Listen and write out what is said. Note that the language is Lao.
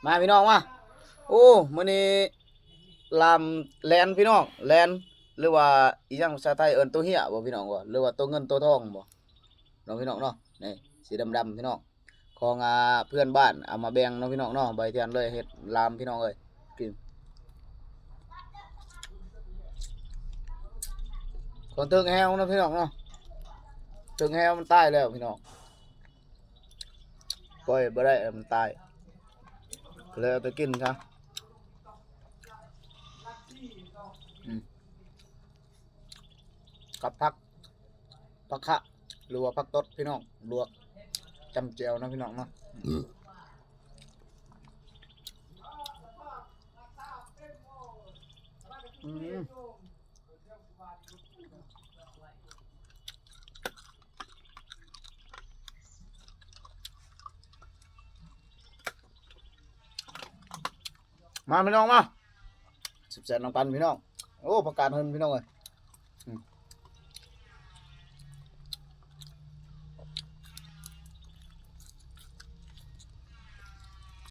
ມາພີ່ນ້ອງມາ. ໂອ້ ມື້ນີ້ລາມແລນພີ່ນ້ອງ ແລນ ຫຼືວ່າອີ່ຫຍັງພາສາໄທເອີ້ນໂຕເຮ້ຍບໍ່ພີ່ນ້ອງ ຫຼືວ່າໂຕເງິນໂຕທອງບໍ່ເນາະພີ່ນ້ອງເນາະ. ນີ້ສີດຳໆພີ່ນ້ອງ ຂອງ ອ່າ ເພື່ອນບ້ານເອົາມາແບ່ງເນາະພີ່ນ້ອງເນາະ. ບໍ່ທຽນເລີຍເຮັດລາມພີ່ນ້ອງເອີຍ ກິນຂອງເທິງແຮວເນາະພີ່ນ້ອງເນາະ. ເທິງແຮວມັນຕາຍແລ້ວພີ່ນ້ອງ ປ່ອຍບໍ່ໄດ້ ມັນຕາຍ ເລີຍເອົາໄປກິນຊະ ອືມ ກັບຜັກ ຜັກຂະ ຫຼືວ່າຜັກຕົດພີ່ນ້ອງ ລວກຈ້ຳແຈ່ວເນາະພີ່ນ້ອງເນາະ. ອືມ ມາພີ່ນ້ອງມາ ແຊບໆນຳກັນພີ່ນ້ອງ. ໂອ້ ຜັກກາດເຮືອນພີ່ນ້ອງເອີຍ ອືມ